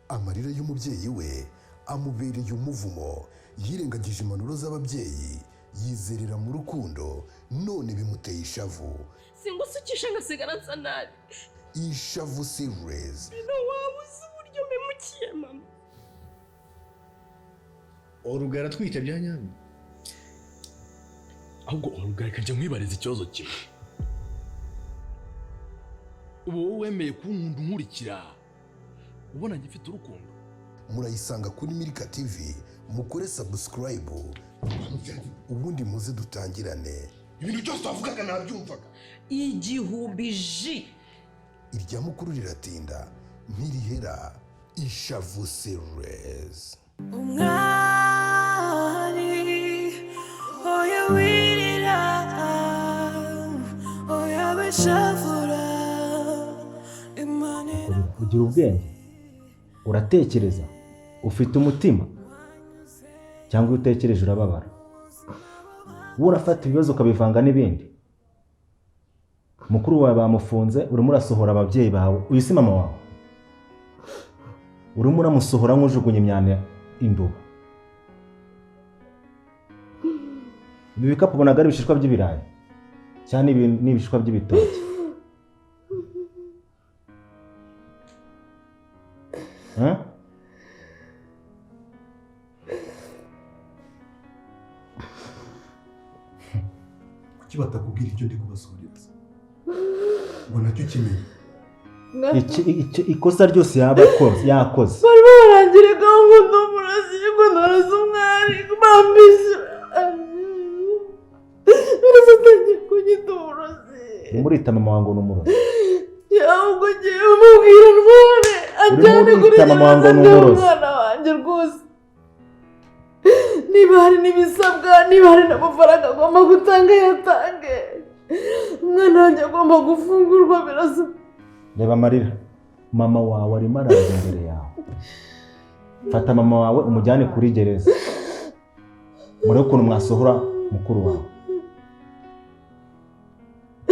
Amarira y'umubyeyi we amubereye umuvumo. Yirengagije impanuro z'ababyeyi, yizerera mu rukundo, none bimuteye ishavu. Singusukisha ngasigara nsa nabi. Ishavu Series. No waba uzi uburyo mpemukiye mama. Oruga aratwite bya nyabyo. Ahubwo Olga, reka njye nkwibariza ikibazo kimwe. Ubu wowe wemeye kunkunda unkurikira, ubona ngifite urukundo? Murayisanga kuri Milika TV. Mukore subscribe, ubundi muze dutangirane. Ibintu byose wavugaga nabyumvaga. 1000 ji. Irya mukuru riratinda ntirihera. Ishavu Series. Umwari, oya wirira, oya wishavura, Imana. Ugira ubwenge, uratekereza, ufite umutima, cyangwa iyo utekereje urababara? Wowe urafata ibibazo ukabivanga n'ibindi. Mukuru wawe bamufunze, urimo urasohora ababyeyi bawe. Uyu si mama wawe, urimo uramusohora nk'ujugunya imyanda induba. Ibi bikapu ubonaga ari ibishishwa by'ibirayi cyangwa ni ibishishwa by'ibitoki? Huh? Kuki batakubwira icyo ndi kubasohoreza ngo nacyo ukimenye? Ikosa ryose yaba yakoze. Barimo barangirika ngo ndi umurozi, ngo noroze umwari, bambise birazatangiye kunyita umurozi. Urimo urita mama wawe ngo ni umurozi. Ahubwo ngiye umubwira ntware ajyane Urimo kuri urita mama wawe ngo gereza ni ndebe umurozi. umwana wanjye rwose. Niba hari n'ibisabwa, niba hari n'amafaranga agomba gutanga, yatange. Umwana wanjye agomba gufungurwa, birasa. Reba amarira, mama wawe arimo araza imbere yawe. Fata mama wawe umujyane kuri gereza, murebe ukuntu mwasohora mukuru wawe.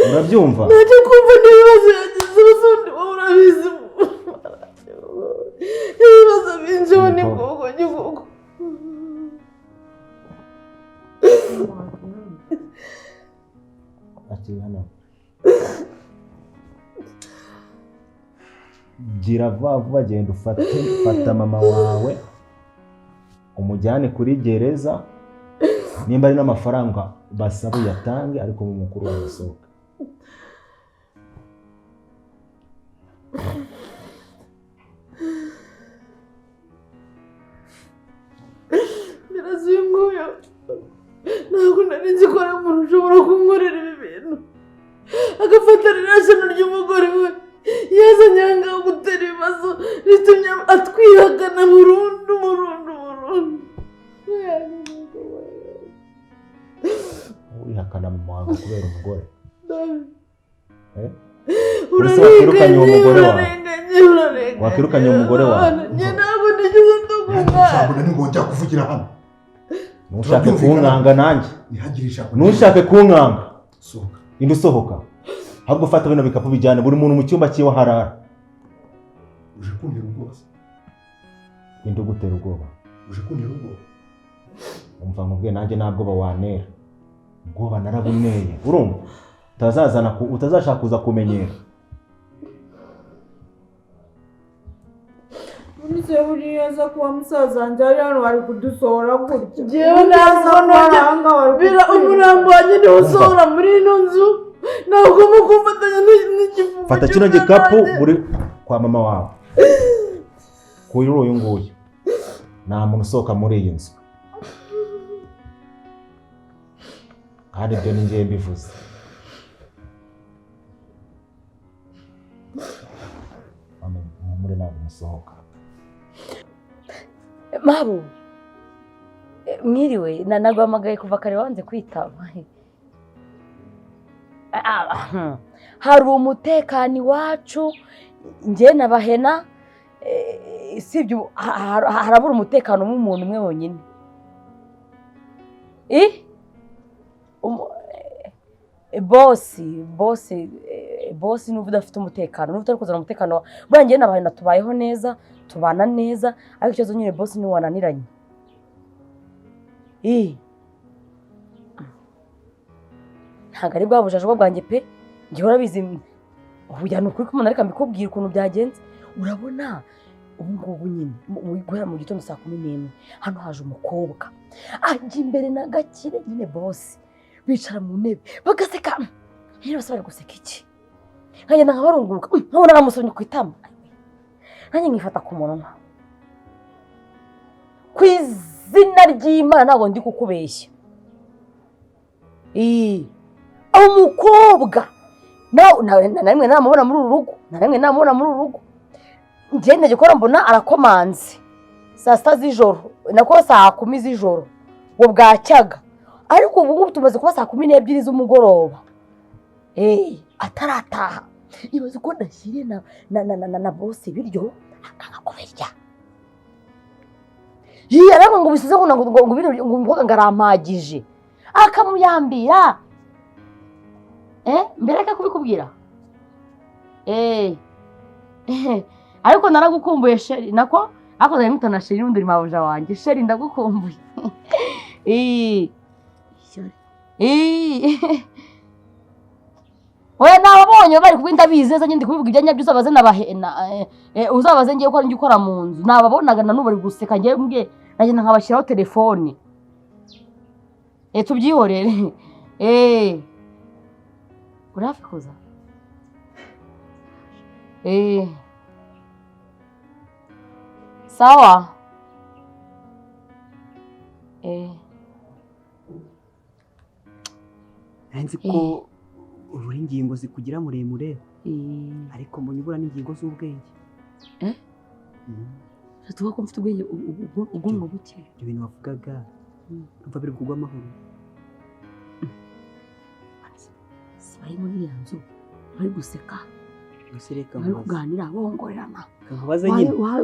Urabyumva? Ntacyo kumva n'ibibazo yagize ubundi, wowe urabizi. Ibibazo binjeho ni bwoko gihugu. Akiri hano. Gira vuba vuba, genda ufate, fata mama wawe umujyane kuri gereza. Nimba ari n'amafaranga basaba uyatange, ariko mu mukuru wawe asohoka. Birasa, uyu nguyu ntabwo nari nzi ko ari umuntu ushobora kunkorera ibi bintu, agafata ririya shyano ry'umugore we yazanye aha ngaha gutera ibibazo ritumye atwihakana burundu burundu burundu. Urihakana mama wawe kubera umugore? Eh? Ubuse wakwirukanye uwo Urarenganye, mugore wawe? urarenganye, urarenganye. Wakwirukanye uwo mugore wawe? Njye ntabwo nigeze nduga Ntihagire ijambo umwana. na rimwe wongera kuvugira hano. Ntushake Turabyumvikana. kunkanga nanjye. Ntihagire ijambo. Ntushake kunkanga. Sohoka. Indi usohoka. Ahubwo ufata bino bikapu bijyane buri muntu mu cyumba cyiwe harara. Uje kuntera ubwoba se? Indi ugutera ubwoba? Uje kuntera ubwoba? Umva nkubwiye, nanjye nta bwoba wantera. Ubwoba narabuneye. Urumva? Utazazana utazashaka kuza kumenyera. None buriya aza kuba musaza wanjye ari hano bari kudusohora gutya? Njyewe ntabwo nongera bira umurambo wanjye niwo usohora muri ino nzu. Ntabwo mukumfatanya n'igifungo Fata kino cy'umwana gikapu wanjye. buri kwa mama wawe. Kuri uyu nguyu. Nta muntu usohoka muri iyi nzu. Kandi ibyo ni njye mbivuze. Mama, muri ntabwo musohoka. Mabu, mwiriwe. Naguhamagaye kuva kare wanze kwitaba. Hari umutekano iwacu, njye na Bahena, sibyo, harabura umutekano w'umuntu umwe wonyine. Bosi, bosi, Boss n'ubu udafite umutekano, n'ubu utari kuzana umutekano. Buriya njyewe n'abantu tubayeho neza, tubana neza, ariko ikibazo nyine boss ni wananiranye. Ntabwo ari bwa bujajwa bwanjye pe, njyewe urabizi ubu ni ukuri kumana, reka mbikubwire ukuntu byagenze. Urabona ubu ngubu nyine guhera mu gitondo saa 11 hano haje umukobwa ajya imbere na Gakire nyine boss, bicara mu ntebe bagaseka. Rero bose bari guseka iki, nkagenda nkabarunguruka nkabona aramusomye ku itama, nanjye nkifata ku munwa. Ku izina ry'Imana ntabwo ndi kukubeshya. Umukobwa na rimwe namubona muri uru rugo, na rimwe namubona muri uru rugo. Njye ndagikora mbona arakomanze saa 6 z'ijoro, nako saa 10 z'ijoro ngo bwacyaga, ariko ubu ngubu tumaze kuba saa 12 z'umugoroba atarataha. Ibaze ko ndashyire na boss ibiryo akanga kubirya. Ariko ngo bisize ngo ngo umukobwa ngo arampagije akamuyambira. Mbere reka kubikubwira. Ariko naragukumbuye sheri, nako ariko nari mutana sheri n'undi mabuja wanjye. Sheri ndagukumbuye. Oya nababonye bari kubwi ndabizi neza, nyine ndi kubivuga ibya nyabyo. Uzabaze nabahena, uzabaze ngiye ko njye ukora mu nzu, nababonaga na n'ubu bari guseka. Ngiye mbwe nagenda nkabashyiraho telefone. Tubyihorere. Uri hafi kuza? Sawa. Nzi ko ubura ingingo zikugira muremure, ariko mbonye ubura n'ingingo z'ubwenge. Tuvuga ko mfite ubwenge ubwonko buke. Ibyo bintu wavugaga numva biri kugwa amahoro. Si bari muri iriya nzu bari guseka, bari kuganira bongorerana.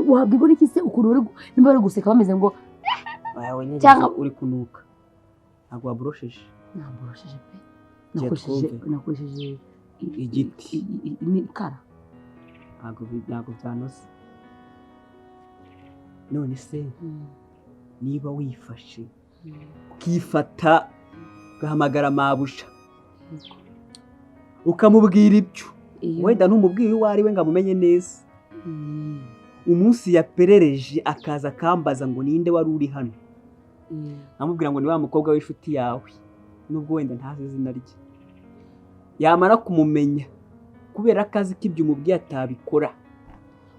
Wabwirwa iki se ukuntu nimba bari guseka bameze ngo cyangwa uri kunuka? Ntabwo waborosheje. Naborosheje pe, nakoresheje igiti n'ikara. Ntabwo byanoze. None se niba wifashe ukifata ugahamagara mabuja ukamubwira ibyo, wenda ntumubwiye uwo ari we ngo amumenye neza, umunsi yaperereje akaza akambaza ngo ninde wari uri hano, amubwira ngo ni wa mukobwa w'inshuti yawe, nubwo wenda ntazi izina rye, yamara kumumenya kubera akazi k'ibyo umubwiye atabikora,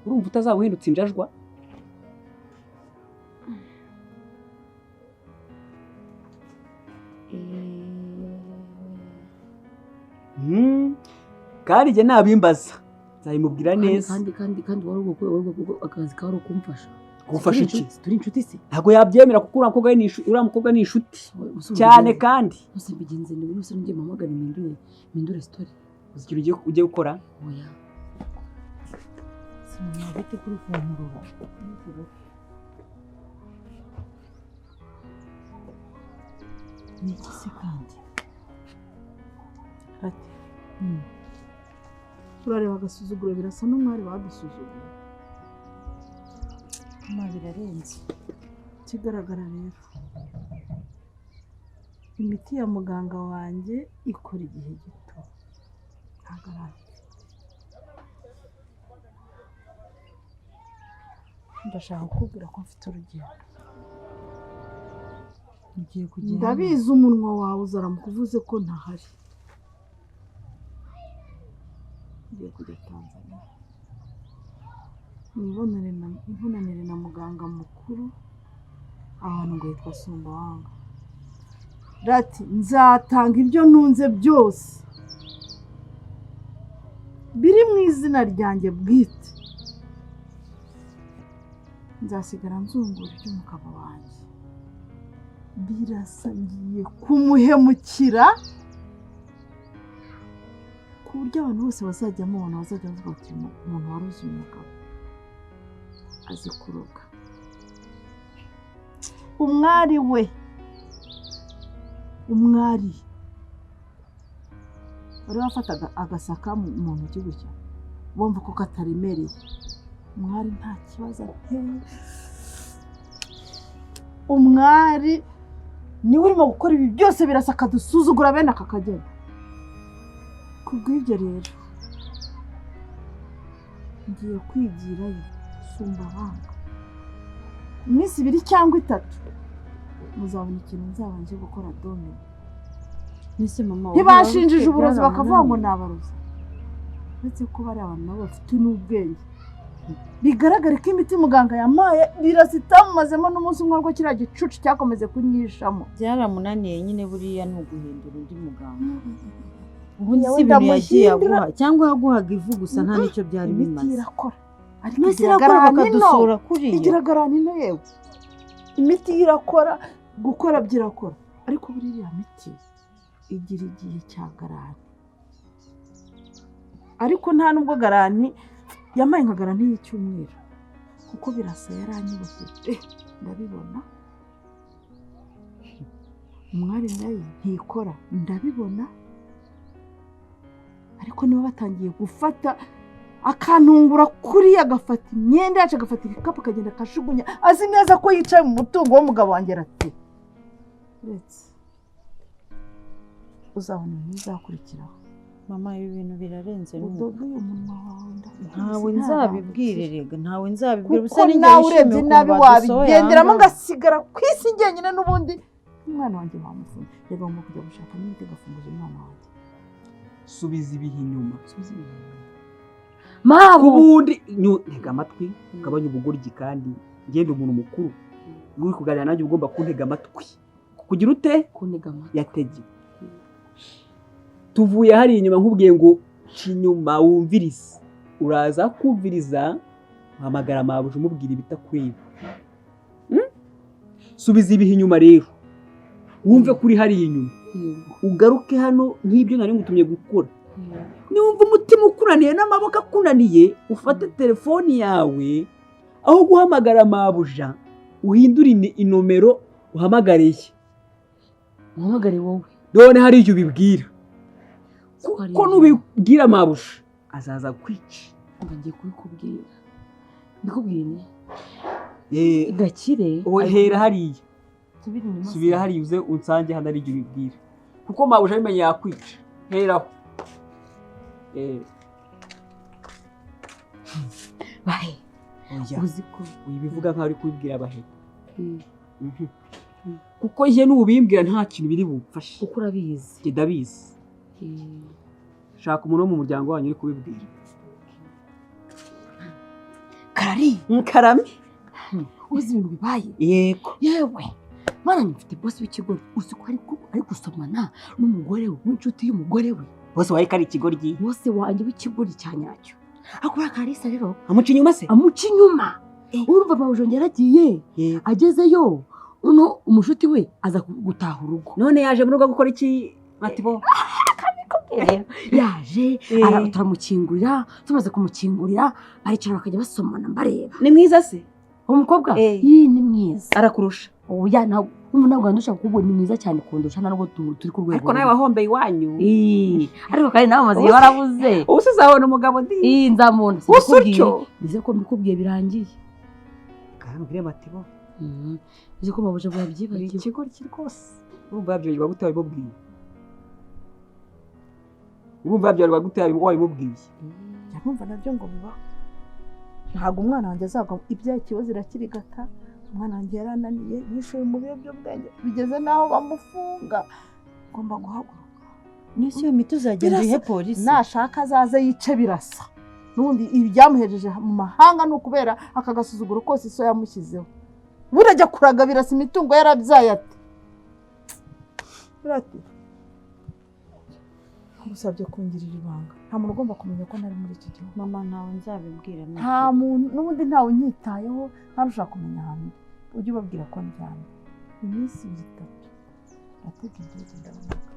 urumva utazaba uhindutse injajwa? Kandi njye nabimbaza nzabimubwira neza. Kandi wari akazi kawe ari ukumfasha. Kumfasha iki? Turi inshuti se? Ntabwo yabyemera kuko uriya mukobwa ni inshuti cyane. Kandi nose mbigenze ni nose ngiye mpamagara mpindure story. Uzi ikintu ugiye gukora? Oya. Sinabite kuri funguro. Ni iki se kandi? Ati turareba agasuzuguro birasa n'umwari badusuzuguye. Mama birarenze. Ikigaragara rero imiti ya muganga wanjye ikora igihe gito, ntabwo arayifite. Ndashaka kukubwira ko mfite urugendo. Ugiye kugenda? Ndabizi umunwa wawe uzaramuka uvuze ko ntahari. Ngiye kujya Tanzania nibonanire na muganga mukuru ahantu ngo yitwa Sumbawanga. Rati nzatanga ibyo ntunze byose biri mu izina ryanjye bwite, nzasigara nzungura iby'umugabo wanjye. Birasa ngiye kumuhemukira ku buryo abantu bose bazajya mubona bazajya bavuga bati umuntu wari uzi uyu mugabo azi kuroga. Umwari we, umwari Wari wafataga agasaka mu ntoki gutya, bumva ko kataremereye. Umwari nta kibazo ateye. Umwari niwe urimo gukora ibi byose, birasa akadusuzugura bene aka kageni. Kubw'ibyo rero ngiye kwigirayo sumba abanga iminsi 2 cyangwa 3, muzabona ikintu nzaba nje gukora domino. Ntibashinjije uburozi bakavuga ngo ni abarozi, uretse ko bari abantu nabo bafite n'ubwenge. Bigaragare ko imiti muganga yamaye birasa itamumazemo n'umunsi umwe, ariko kiriya gicucu cyakomeze kunyishamo. Byaramunaniye nyine, buriya ni uguhindura undi muganga. Ubundi si ibintu yagiye aguha, cyangwa yaguhaga ivu gusa, nta n'icyo byari bimaze. Imiti irakora, ariko igira bakadusura kuriya. Igira garanino yewe, imiti irakora, gukora byirakora, ariko buriya miti igira igihe cya garanti. Ariko nta nubwo garanti yamaye nka garanti y'icyumweru, kuko birasa yaranyubashye ndabibona. Umwari nayo ntikora ndabibona, ariko niba batangiye gufata akantungura kuriya, agafata imyenda yacu, agafata ibikapu, akagenda akashugunya, azi neza ko yicaye mu mutungo w'umugabo wanjye. Ati uretse uzabona ibintu bizakurikiraho. Mama, ibi bintu birarenze. Udoge umunwa wawe. Ntawe nzabibwire rega, ntawe nzabibwire. Kuko nawe urebye nabi wabigenderamo ngasigara ku isi njyenyine, n'ubundi umwana wanjye bamufunze. Rega ngomba kujya gushaka n'imiti gafunguza umwana wanjye. Subiza ibihe inyuma, subiza ibihe inyuma. Mabo ubundi ntega amatwi, ugabanya ubugoryi, kandi ngende umuntu mukuru uri kuganira nanjye ugomba kuntega amatwi. Kugira ute? Kuntega amatwi. Yatege. Tuvuye hari inyuma nkubwiye ngo inyuma wumvirize, uraza kumviriza, uhamagara mabuja umubwira ibitakureba. Subiza ibihe inyuma rero, wumve kuri hari inyuma, ugaruke hano nk'ibyo nari ngutumye gukora. Niwumva umutima ukunaniye n'amaboko akunaniye, ufate telefoni yawe, aho guhamagara mabuja uhindure inomero uhamagariye. Uhamagare wowe. None hari ibyo ubibwira, kuko nubibwira mabuja azaza kwica. Ngiye kubikubwira, mbikubwire Gakire. Hera hariya, subira hariya uze unsange hano, ari ibyo ubibwira, kuko mabuja abimenye yakwica. Heraho. Bahe, uzi ko ubivuga nkaho uri kubibwira abahe, kuko njye nubimbwira nta kintu biri bumfashe. Kuko urabizi. Njye ndabizi. Shaka umuntu wo mu muryango wanyu uri kubibwira. Karari nkarame, uzi ibintu bibaye? Yego. Yewe mana, mfite boss w'ikigoryi, uzi ko ari gusomana n'umugore we w'inshuti y'umugore we. Bose wawe kari ikigoryi? Bose wanjye w'ikigoryi cya nyacyo. Akora Kalisa rero amuca inyuma se? Amuca inyuma. Urumva bawujongera yaragiye, agezeyo uno umushuti we aza gutaha urugo. None yaje mu rugo gukora iki Matibo? Yaje turamukingurira, tumaze kumukingurira baricara bakajya basomana mbareba. Ni mwiza se umukobwa? Ni mwiza. Arakurusha? Oya, ntabwo ndusha, kuko ni mwiza cyane kundusha, ntabwo turi ku rwego. Ariko nawe wahombeye iwanyu. Ariko kandi nawe amaze igihe warabuze. Ubu se uzabona umugabo ndi? Nzamubona. Usutyo nize ko mbikubwiye birangiye. Kambwire Matibo. Nize ko mabuja bwabyibagiwe. Ikigoryi rwose. Urumva yabyibagirwa gute wabimubwiye? Urumva yabyibagirwa gute wabimubwiye? Numva nabyo ngo bibaho. Ntabwo umwana wanjye azagwa ibyaha, ikibazo irakirigata. Umwana wanjye yarananiye, yishoye mu biyobyabwenge, bigeze n'aho bamufunga. Ngomba guhaguruka. Nese iyo miti uzagenda uyihe polisi? Nashaka azaze yice birasa. N'ubundi ibi byamuhejeje mu mahanga ni ukubera aka gasuzuguro kose iso yamushyizeho. Burajya kuraga birasa imitungo yarabyaye ati. Burati. Ngusabye kungirira ibanga. Nta muntu ugomba kumenya ko nari muri iki gihugu. Mama, ntawe nzabibwira. Nta muntu, n'ubundi ntawe unyitayeho, nta n'ushaka kumenya ahantu. Ujye ubabwira ko ndyamye. Iminsi 2 3 natega indege ndaboneka.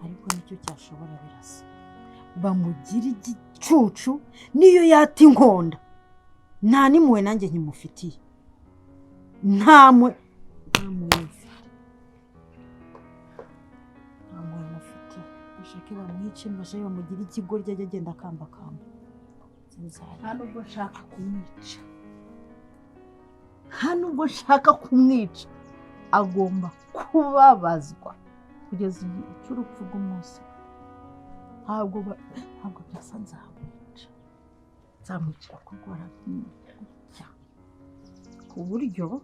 Ariko nicyo cyashobora birasa. Bamugira igicucu niyo yata inkonda. Nta n'impuhwe nanjye nkimufitiye. Nta mpuhwe. Bashake bamwice, bashake bamugire ikigoryi ajye agenda akambakamba. Nta nubwo nshaka kumwica, nta nubwo nshaka kumwica, agomba kubabazwa kugeza igihe cy'urupfu rw'umunsi. Ntabwo byasa, nzamwica, nzamwicira kurwara gutya ku buryo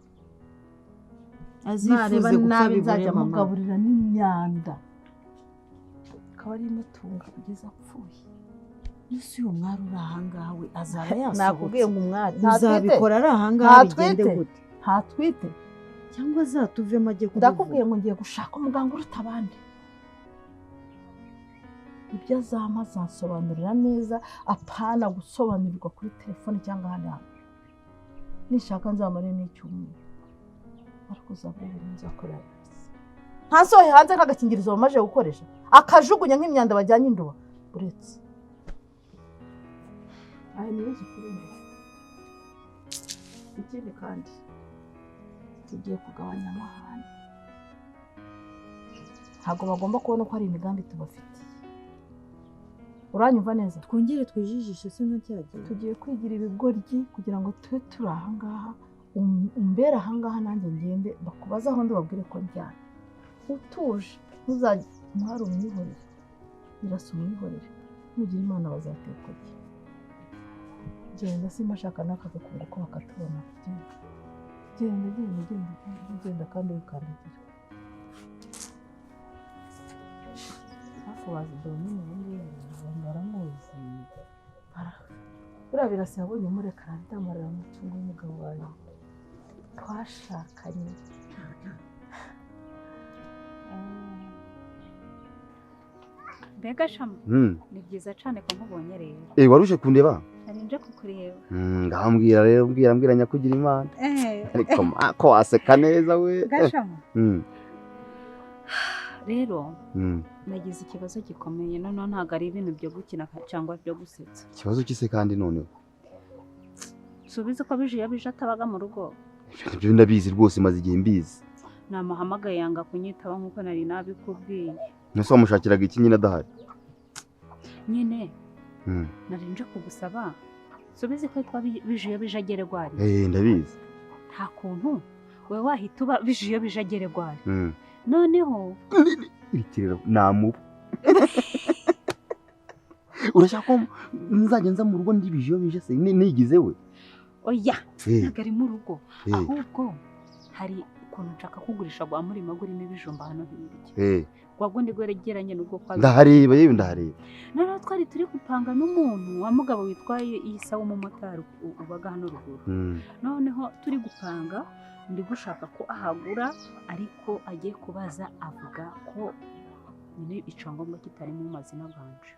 azifuze gupfa nabi, nzajya bibure mama. mugaburira n'imyanda akaba ari imutunga kugeza apfuye. Ese uyu mwari uri ahangaha we azaba yasohotse? Nakubwiye ngo umwari Uzabikora ari ahangaha bigende gute? Ntatwite cyangwa azatuvemo ajye kubivuga? Ndakubwiye ngo ngiye gushaka umuganga uruta abandi, ibyo azampa azansobanurira neza, apana gusobanurirwa kuri telefone cyangwa ahandi hantu. Nishaka nzamare n'icyumweru, ariko uzabura ibintu nzakorera ntasohoye hanze nk'agakingirizo bamaze gukoresha akajugunya nk'imyanda bajyanye induba. Uretse aya niyo kuri. Ikindi kandi tugiye kugabanya amahane, ntabwo bagomba kubona ko hari imigambi tubafitiye. Uranyumva neza? Twongere twijijishe se nka cyagihe? Tugiye kwigira ibigoryi kugira ngo tube turi ahangaha, umbere ahangaha nanjye ngende bakubaze aho ndi babwire ko njyana utuje. Ntuzajye umwari umwihorere, birasa umwihorere, nugira Imana bazateka urye. Genda, simba ashaka n'akazi kunguka bakatubona. Genda genda genda genda genda kandi wikandagira hafi. Bazi domine ubu ngubu abantu baramuzi. Buriya birasa yabonye umureka aradamarira umutungo w'umugabo wawe twashakanye. Mbega shama, ni byiza cyane ko nkubonye rero. Eh, waruje kundeba? Nari nje kukureba. Ngaho mbwira rero, mbwira mbwira nyakugira Imana. Ariko ko waseka neza we. Gashama. Rero nagize ikibazo gikomeye, noneho ntabwo ari ibintu byo gukina cyangwa byo gusetsa. Ikibazo kise kandi noneho? Subize ko bije yabije atabaga mu rugo. Ibyo ndabizi rwose, maze igihe mbizi. Namuhamagaye yanga kunyitaba nkuko nari nabikubwiye. Nese wamushakiraga iki nyine adahari? Nyine nari nje kugusaba, subize ko yitwa bije bije ageregwari. Ndabizi. Nta kuntu wewe wahita uba bije bije ageregwari. Noneho ikirero namuba. Urashaka ko nzajya nza mu rugo ndi bije bije se nigize we? Oya, ntabwo ari mu rugo, ahubwo hari ukuntu nshaka kugurisha gwa murima gurimo ibijumba hano hirya. Gwa gundi gweregeranye n'ubwo kwa ndahareba, yewe ndahareba. Noneho twari turi gupanga n'umuntu wa mugabo witwaye Isa w'umumotari ubaga hano ruguru. Noneho turi gupanga ndi gushaka ko ahagura, ariko agiye kubaza avuga ko nyine icyangombwa kitari mu mazina ganje,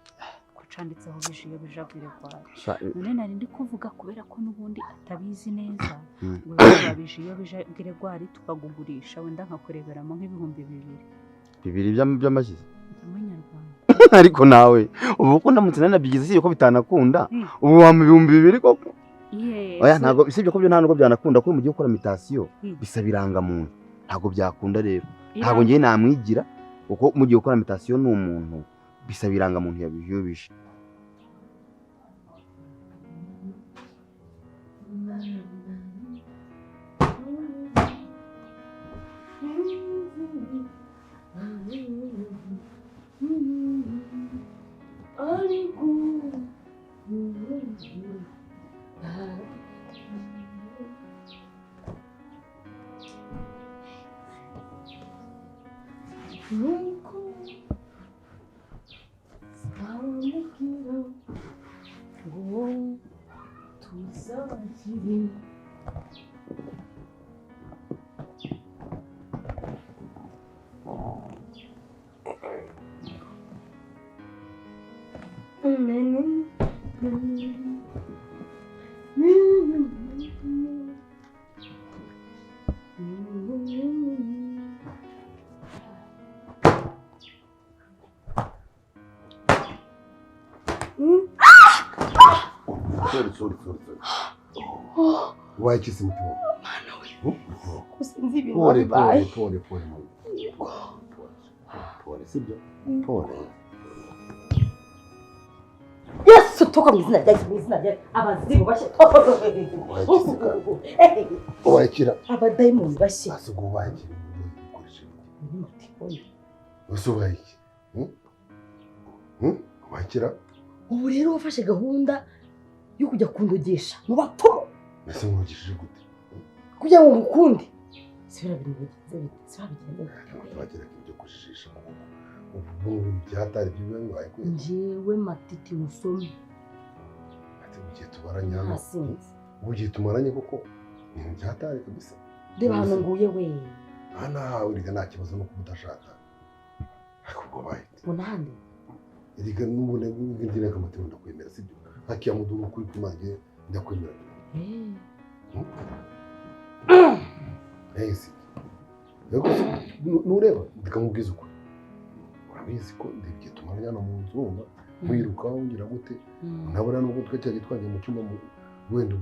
ko canditseho bije bija Gregoire. None nari ndi kuvuga kubera ko n'ubundi atabizi neza, ngo babije iyo bija Gregoire tukagugurisha wenda nkakureberamo nk'ibihumbi 2. Bibiri by'amashyize by'amanyarwanda. Ariko nawe ubu ko ndamutse nanabigize si ko bitanakunda, ubu wampa 2000 koko? Oya ntabwo, usibye ko byo nta nubwo byanakunda, kuko mu gihe ukora mitasiyo bisaba irangamuntu, ntabwo byakunda rero. Ntabwo ngiye namwigira, kuko mu gihe ukora mitasiyo ni umuntu bisaba irangamuntu yabije. Sorry. Wabaye iki se mutima? Mana we. Sinzi ibintu Pole, bibaye. pole, pole, pole. Pole, sibyo? Pole. Toka mu izina rya Yesu, mu izina rya abazimu bashye. Ubayikira. Abadayimoni bashye. Asugo ubayikira. Usubaye iki? Ubayikira. Ubu rero wafashe gahunda yo kujya kundogesha mu bapfumu. Ese nkurikije gute? Kugira ngo ngukunde. Sibira bintu bigenze bite? Sibira bigenze bite? Bagira ibyo kujijisha ubu byatari byo bibaye kwe. Njyewe Matiti musome. Ati ugiye tumaranye hano. Ugiye tumaranye koko ni byatari kabisa. Ndeba hano nguye we. Hano hawe riga nta kibazo no kubudashaka. Ariko ubwo baye. Unande. Riga n'ubune ngira kamatiro ndakwemera sibyo. Hakiya mudumu kuri kumanje ndakwemera. Si. Nureba ndikamubwiza ukuri. Urabizi ko ndibye tumaranye hano mu nzu wumva mwirukaho ngira gute nabona nubwo twacyaje twagiye mu cyumba wenda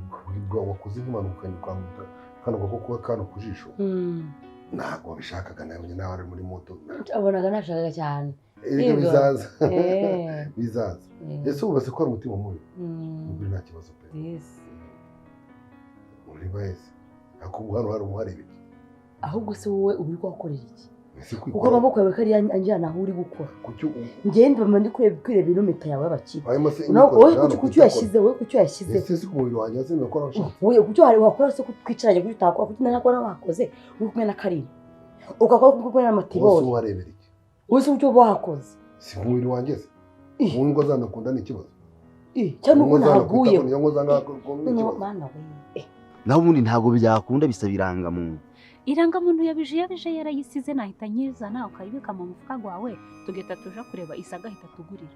wakoze nk'impanuka ukanguka kano gakoko kano ku jisho. Ntabwo wabishakaga nawe nawe ari muri moto. Abonaga nashakaga cyane. Erega bizaza. Bizaza. Ese ubase ko ari umutima mubi. Ubwo nta kibazo pe. Yes. Uri bahise. Akubu hano hari umuhari ibiki. Ahubwo se wowe uri kwakorera iki? Kuko amaboko yawe kari anjyana aho uri gukora. Ngende bama ndi kureba ino yawe y'abakire. Wowe kuki yashyize wowe kuki yashyize. Ese si ku mubiri wanjye se ndakora nshaka. Wowe kuki hari wakora se kutwicaranye kuki utakora kuki ntakora wakoze uri kumwe na Karine. Ukakora kuko kumwe na Matibori. Wowe warebera iki? Wowe se ucyo wakoze. Si ku mubiri wanjye se. Wowe ngo azanakunda ni ikibazo. Cyane uko naguye. Mana we. Naho ubundi ntabwo byakunda bisaba irangamuntu. Irangamuntu yabije yabije yarayisize nahita nyizana ukayibika mu mufuka gwawe tugeta tuja kureba isagahita tugurira.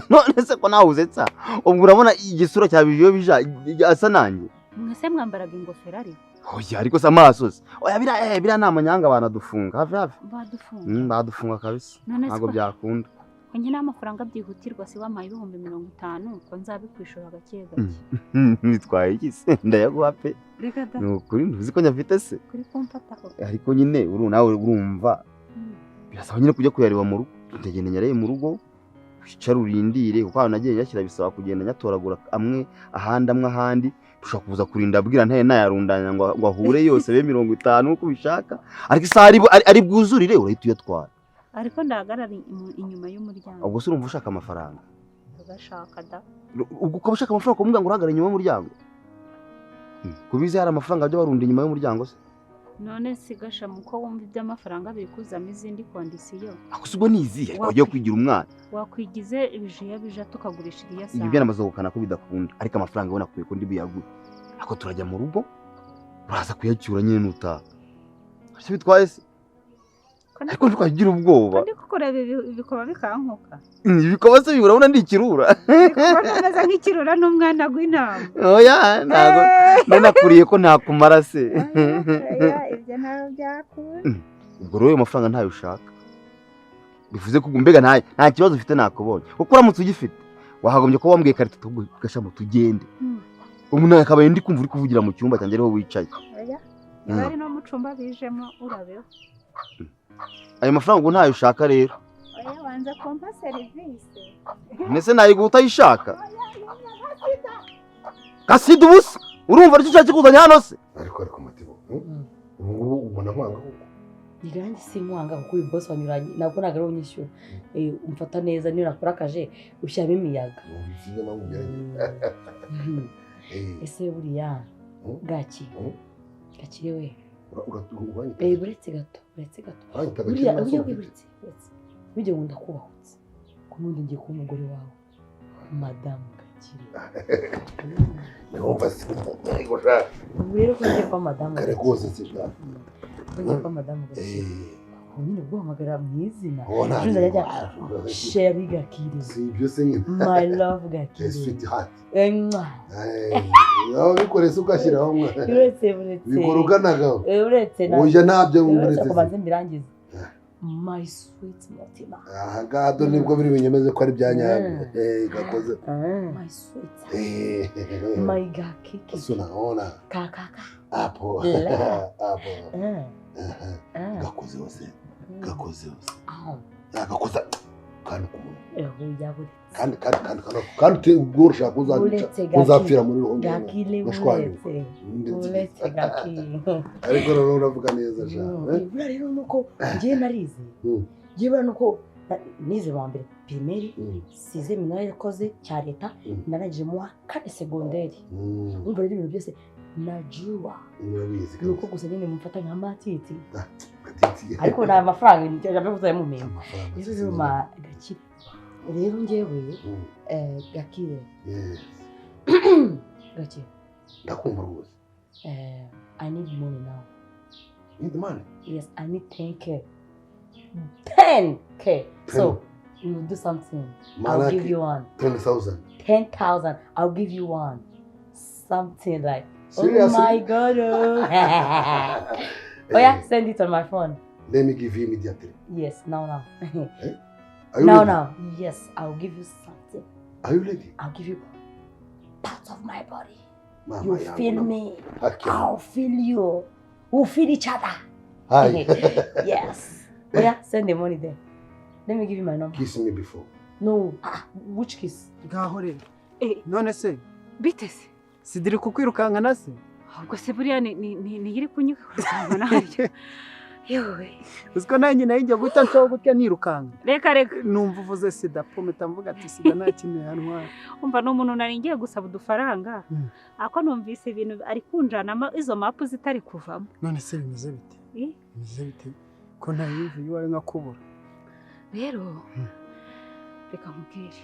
None se ko nawe uzetsa ubwo urabona igisura cya bijo bija asa nanjye. Mwese mwambaraga ingofero ari? Oya ariko se amaso se. Oya bira bira namanyanga banadufunga hafi hafi. Badufunga. Badufunga kabisa. Ntabwo byakunda. Ko nyine amafaranga byihutirwa si wampaye 50,000 ko nzabikwishura gake gake. Nitwaye iki se ndayaguha pe. Ni ukuri ntuzi ko nyafite se. Kuri kumfata ko. Ariko nyine uru nawe urumva birasaba nyine kujya kuyareba mu rugo. Ndagenda nyareye mu rugo wicara urindire kuko aho nagiye yashyira bisaba kugenda nyatoragura amwe ahandi amwe ahandi ushobora kuza kurinda abwira ntaye nayarundanya ngo ahure yose be 50 uko ubishaka ariko isaha ari bwuzurire urahita uyatwara. Ariko ndahagarara inyuma y'umuryango. Ubwo se urumva ushaka amafaranga? Ugashaka da. Ubwo ukaba ushaka amafaranga kumubwira ngo uhagarare inyuma y'umuryango? Kubizi hari amafaranga byo barunda inyuma y'umuryango se? None sigasha muko wumva iby'amafaranga biri kuzamo izindi kondisiyo. Ako ubwo nizihe ariko ugiye kwigira umwana. Wakwigize ibije bija tukagurisha iriya saha. Ibyo byanamaze gukana ko bidakunda ariko amafaranga ubona kuye ko ndi biyagura. Ako turajya mu rugo uraza kuyacyura nyine nutaha. Ese bitwaye se? Ariko ntitwagira ubwoba. Ndi kukureba ibikoba bikankuka. Ibikoba se urabona ndi ikirura. Ibikoba bimeze nk'ikirura n'umwana gw'intama. Oya ntago nanakuriye ko ntakumara se. Oya ibyo ntabwo byakunda. Ubwo rero ayo mafaranga ntayo ushaka. Bivuze ko mbega nta kibazo ufite nakubonye. Kuko uramutse ugifite wahagombye kuba wambwiye kare tugashamo tugende. Umuntu akabaye ndi kumva uri kuvugira mu cyumba cyanjye ariho wicaye. Oya. Bari no mu cyumba bijemo urabeho. Ayo mafaranga ubu ntayo ushaka rero. Oya wanza kumpa service. Nese nayiguha utayishaka. Kasida ubusa urumva aricyo cyakikuzanye kuzanya hano se? Ariko Matibo. Ubu ngubu ubona nkwanga koko. Nirangi sinkwanga kuko uyu boss wanyuranye nabwo ntabwo ari unyishyura. Umfata neza niyo nakora akaje ushyiramo imiyaga. Ese buriya gaki. Gakire we. Uretse gato, uretse gato. Buriya uretse. Bijye ngo ndakubahutse. Kunundi ngiye kuba umugore wawe. Madamu Gakire. Ndumva se. Ubu rero ko ngiye kuba madamu. Kare kose se sha. Ngiye kuba madamu Gakire. Nyine guhamagara mu izina. Ejo Sherry Gakire. Si ibyo se nyine. My love Gakire. Sweetheart. Aho bikore se ugashyiraho mwa. Uretse. Bikora uganagaho. Uretse na. Oya ntabyo uretse. Kubanze mbirangize. My sweet mutima. Aha ngaha do nibwo biri binyemeze ko ari bya nyabyo. Gakoze. My sweet. My Gakiki. Sunaona. Kakaka. Apo. Apo. Gakoze hose. Gakoze hose. Gakoze. Kandi ku munwa. Oya, buretse. Kandi kandi kandi kandi kandi ubwo ushaka uzanyica, uzapfira muri ruhongore. Gakire, buretse, buretse Gakire. Ariko noneho uravuga neza sha. Buriya rero nuko njyewe narize, njyewe buriya nuko nize mu wa mbere primaire, size minore yakoze cya leta, narangije mu wa kane segonderi. Urumva rero ibintu byose najua. Urabizi. Ni uko gusa nyine mumfata nka matiti, ariko nta mafaranga njya mumenya. Rero rero ma Gakire, rero njyewe Gakire, Gakire. Ndakumva rwose. I need money now. Need money? Yes, I need 10K. 10K. So we will do something. I'll give you one. 10,000. 10,000. I'll give you one. Something like, seriously? Oh my God. Oh. Oh yeah, send it on my phone. Let me give you immediately. Yes, now, now. Eh? Are you now, ready? Now. Yes, I'll give you something. Are you ready? I'll give you parts of my body. Mama, you feel me. I'll feel you. We'll feel each other. Hi. Yes. Oh yeah, send the money there. Let me give you my number. Kiss me before. No. Which kiss? Ngaho rero. None se? Bite se? Sidiri kukwirukankana se? Ubwo se buriya ni iri kunyirukankana harya. Yewe. Uziko nanjye nayo njya guhita nshobora gutya nirukanka. Reka reka. Numva uvuze sida pometa mvuga ati sida nta kintu yantwara. Umva ni umuntu nari ngiye gusaba udufaranga. Ako numvise ibintu ari kunjanamo izo mapu zitari kuvamo. None se bimeze bite? Bimeze bite? Ko ntayumva iwawe nkakubura. Rero reka nkubwire.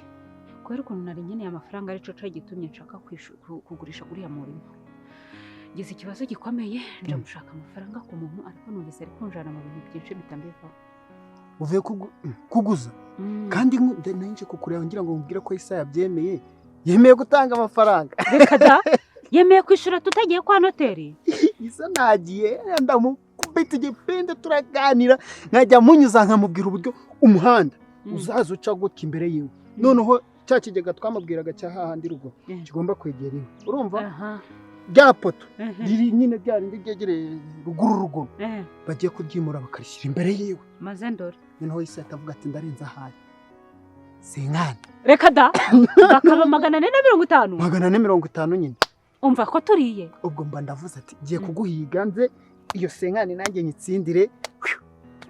Kubera ukuntu nari nkeneye amafaranga arico cyo gitumye nshaka kugurisha uriya murimo. Ngize ikibazo gikomeye nja gushaka amafaranga ku muntu, ariko numvise ari kunjana mu bintu byinshi bitambivaho. Uvuye kuguza? Kandi nanje kukureba ngira ngo nkubwire ko Isa yabyemeye. Yemeye gutanga amafaranga. Reka da. Yemeye kwishura tutagiye kwa noteri. Isa nagiye ndamukubita igipindi turaganira, nkajya munyuza nkamubwira uburyo umuhanda uzaza uca gutya imbere yiwe. Noneho cya kigega twamubwiraga cya hahandi rugo kigomba kwegera iwe. Urumva? Rya poto riri nyine rya rindi ryegereye ruguru rugo bagiye kuryimura bakarishyira imbere yiwe. Maze ndore. Noneho Isa atavuga ati ndarenza ahari. Sinkana. Reka da. Bakaba 450. 450 nyine. Umva ko turiye. Ubwo mba ndavuze ati ngiye kuguhiga nze iyo senkani nanjye nyitsindire.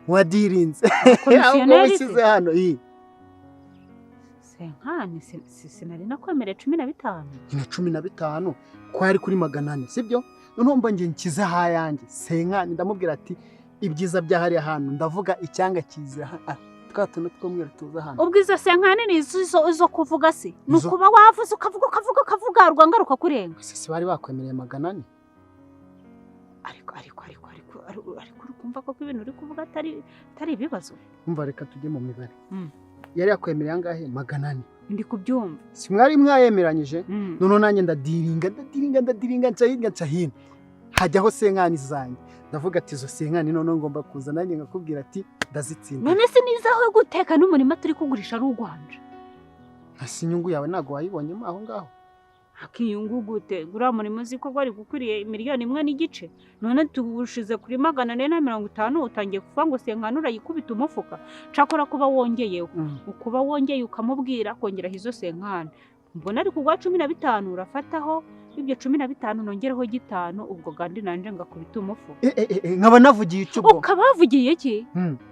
Wadirinze. Komisiyoneri ushyize hano iyi. Senkani sinari nakwemereye 15. Nyina 15 kwari kuri 400 sibyo? Noneho mba ngiye nkize hayanjye senkani ndamubwira ati ibyiza byahari ahantu ndavuga icyanga kiza twa tuntu tw'umweru tuza hano. Ubwo izo senkani ni izo kuvuga se? Nukuba wavuze ukavuga ukavuga ukavuga rwangaruka kurenga. Se bari bakwemereye 400. Ariko ariko ariko ariko ariko urukumva ko ibintu uri kuvuga atari ibibazo. Umva reka tujye mu mibare. Yari yakwemereye angahe? 400. Ndi kubyumva. Si mwari mwayemeranyije? Noneho nanjye ndadiringa nca hirya nca hino. Hajyaho senkani zanjye. Ndavuga ati izo senkani noneho ngomba kuza nanjye nkakubwira ati ndazitsinda. None se nizaho guteka n'umurima turi kugurisha ari ugwanje? Ese inyungu yawe ntago wayibonyemo aho ngaho? Akiyungu gute? Gura murimo uzi ko gwari gukwiriye 1.5 miliyoni. None tugushize kuri 450 utangiye kuvuga ngo senkani urayikubita umufuka. Cakora kuba wongeyeho. Ukuba wongeye ukamubwira kongeraho izo senkani. Mbona ari kugwa 15 urafataho ibyo 15 nongereho 5 ubwo gandi nanje ngakubita umufuka. Nkaba navugiye icyo ubwo. Ukaba wavugiye iki?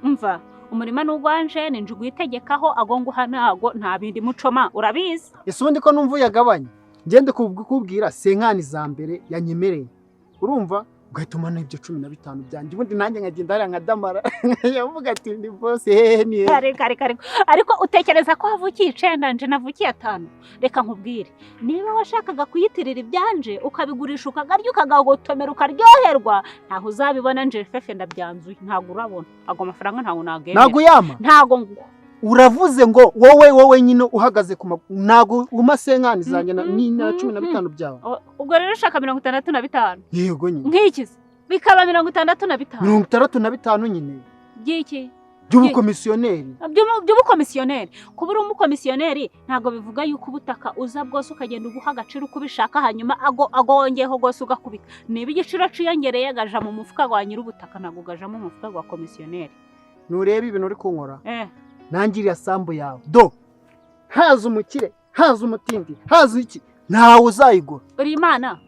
Umva umurima n'ugwanje ninje guyitegekaho agonguha nago nta bindi mucoma urabizi. Ese ubundi ko numva uyagabanya? Ngende kukubwira senkani za mbere yanyemereye. Urumva ugahita umana ibyo 15 byanjye ubundi nanjye nkagenda hariya nkadamara yavuga ati ndi boss hehe ni hehe. Reka reka reka ariko utekereza ko havukiye 9 nje navukiye 5. Reka nkubwire niba washakaga kuyitirira ibyanje ukabigurisha ukagarya ukagagotomera ukaryoherwa ntaho uzabibona nje fefe ndabyanzuye ntago urabona ago mafaranga ntago nagemera. Ntago yama? Ntago ngo uravuze ngo wowe nyine uhagaze ku ntago uma senkani zanjye ni na 15 byawe. Ubwo rero ushaka 65. Yego nyine. Nk'ikize bikaba 65. 65 nyine. Byiki? By'ubukomisiyoneri. By'ubukomisiyoneri. Kuba uri umukomisiyoneri ntago bivuga yuko ubutaka uza bwose ukagenda uguha agaciro uko ubishaka hanyuma ago wongeyeho gose ugakubita. Niba igiciro ciyongereye gaja mu mufuka wa nyir'ubutaka ntago gaja mu mufuka wa komisiyoneri. Nureba ibintu uri kunkora. Nanjye iriya sambu yawe do, haza umukire, haza umutindi, haza iki, ntawe uzayigura. Uri imana,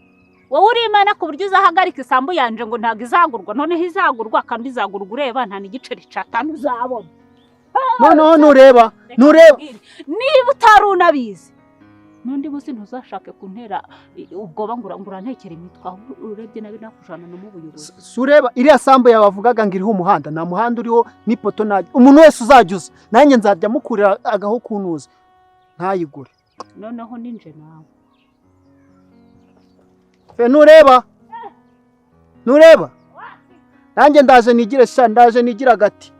wowe uri imana ku buryo uzahagarika isambu yanje ngo ntabwo izagurwa. Noneho izagurwa kandi izagurwa ureba, nta n'igiceri cy'atanu uzabona. Noneho nureba nureba Niba utari unabizi, n'undi munsi ntuzashake kuntera ubwoba ngo urantekere imitwe, ahubwo urebye nabi nakujana no mu buyobozi. Si ureba iriya sambu yawe bavugaga ngo iriho umuhanda? Nta muhanda uriho n'ipoto. Nta umuntu wese uzajya uza, nanjye nzajya mukurira agaho kunuza ntayigure. Noneho ninje nawe. Fe, nureba nureba, nanjye ndaje nigire sha, ndaje nigire agati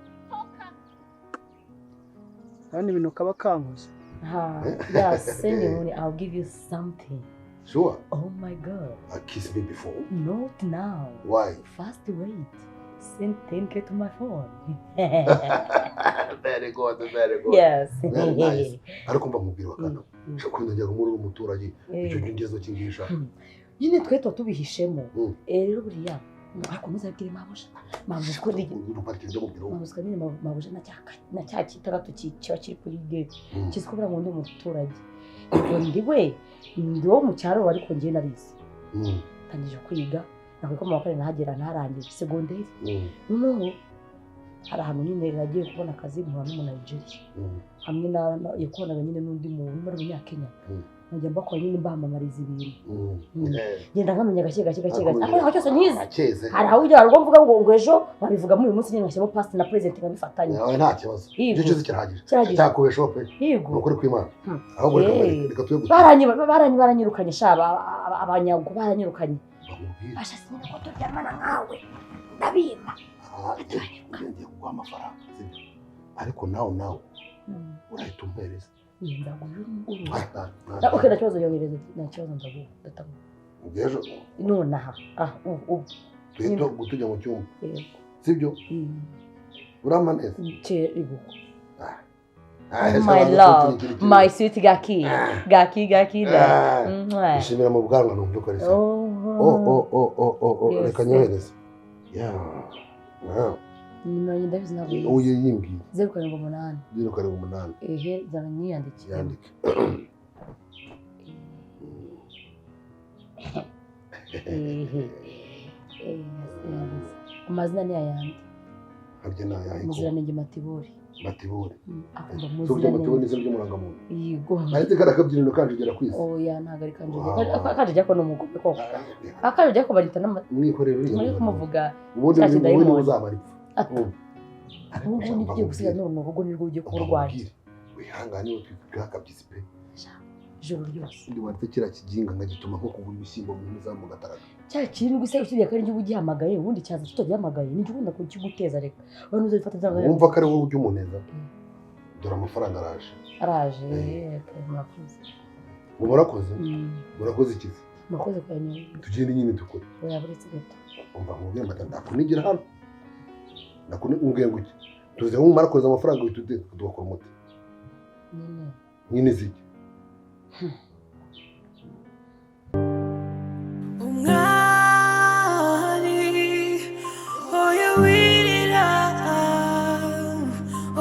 kandi ibintu kaba kankoze. Ha, yeah, send me money. I'll give you something. Sure. Oh my God. I kissed me before. Not now. Why? First wait. Send 10K to my phone. Very good, very good. Yes. Very nice. Ariko mba nkubwira bakana. Shakunda njya muri umuturage. Icyo ngezo kingisha. Nyine twe tuba tubihishemo. Rero buriya ariko muzabwire mabuja. Mabuja ko ndi mabuja nyine, mabuja na cya kitandatu kiba kiri kuri gate. Kizi ko buriya ngo ndi umuturage. Ubwo ndi we, ndi wo mu cyaro, ariko njye narize. Ntangije kwiga, nakuye ko mu wa kane nahagera ntarangije segonderi. Noneho hari ahantu nyine nagiye kubona akazi, mpura n'umu Nigeria hamwe na yakoranaga nyine n'undi muntu muri Munyakenya, nkajya mbakora nyine, mbamamariza ibintu. Ngenda nkamenya gake gake gake gake, ariko ntabwo cyose nkizi. Akeze. Hari aho ujya, hari ubwo mvuga ngo ejo babivugamo uyu munsi nyine, ngashyiramo past na present nkabifatanya. Nawe nta kibazo. Yego. Icyo cyose kirahagije. Kirahagije. Cyakubeshaho pe. Yego. Ni ukuri kw'Imana. Ahubwo reka tube gusa. Baranyirukanye sha, abanyago baranyirukanye. Basha sinzi ko turyamana nkawe ndabima. Ngiye kuguha amafaranga, sibyo? Ariko nawe urahita umpereza. Ndaguha Ah, ah, Ah, okay, nta kibazo, yohereza, nta kibazo, ndaguha, ndataguha. Ubwo ejo Nonaha, ah, ubu ubu. Duhita tujya mu cyumba. Yego. Sibyo? Urampa neza. Ibuka. Ah, My love, my sweet gaki, gaki gaki da. Mwah. Ishimira mu bwanwa numva ko ari sawa. Oh. Oh oh oh oh oh oh. Yes. Reka nyohereze. Yeah. Ah. Nimero yanjye ndabizi, ntabwo Uyu yizi. yimbwiye. 078. 078. Ehe, zana nyiyandikire. Yandike. Ehe. Yes. Amazina ni ayandi. Harya ni ayahe ko? Muziranenge Matibori. Matibori. Akumva So burya Matibori muziranenge. ni izina ry'umurangamuntu. Yego. Nahise kari akabyiniro kanjogera ku isi. Oya, ntabwo ari kanjogera. Wow. Kanjogera ko ni umugome koko. Akanjogera ko barita n'ama. Mwikorere uriya. Muri kumuvuga. Ubundi cya ubundi kidayimoni. uzaba aripfa. Ubu ngubu nibyo gusiga none urugo nirwo ugiye kuba urwaye. Wihangane wikakabyisi pe. Ijoro ryose. Ndi warte kiriya kiginga nkagituma nko kugura ibishyimbo mu ntuza mu gataraga. Cya kirindwi se, usibye ko ari njye uba ugihamagaye, ubundi cyaza tutagihamagaye, nijye ukunda kukiguteza. Reka abantu uzabifata cyangwa Wumva ko ari wowe ujya umuneza. Dore amafaranga araje. Araje, okay, murakoze. Ubu murakoze. Murakoze ikizi. Murakoze kuyanyohereza. Tugende nyine dukore. Oya, buretse gato. Umva nkubwire mata, ndakunigira hano. Ndakuni umbwiye ngo iki? Tuze nkumara kohereza amafaranga uhita tugakora umuti. Nyine. Nyine ziki. Umwari, oya wirira,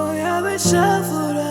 oya beshavura.